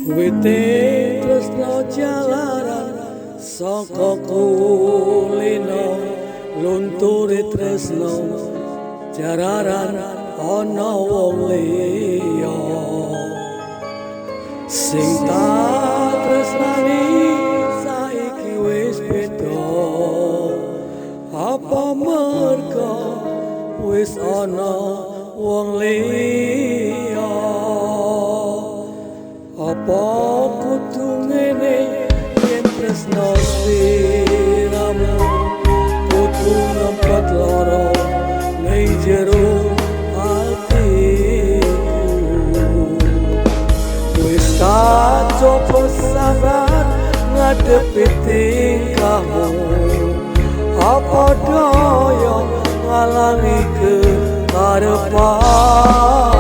Wite tresno jalaran saka kulino, lunture tresno jararan ana wong liya. Sing tak tresnani saiki wis beda, apa merga wis ana wong liya? Apa kudu ngene yen tresno sliramu kudu ngempet lara ning jero atiku? Wis tak coba sabar ngadepi tingkahmu, apa daya ngalangi kekarepanku?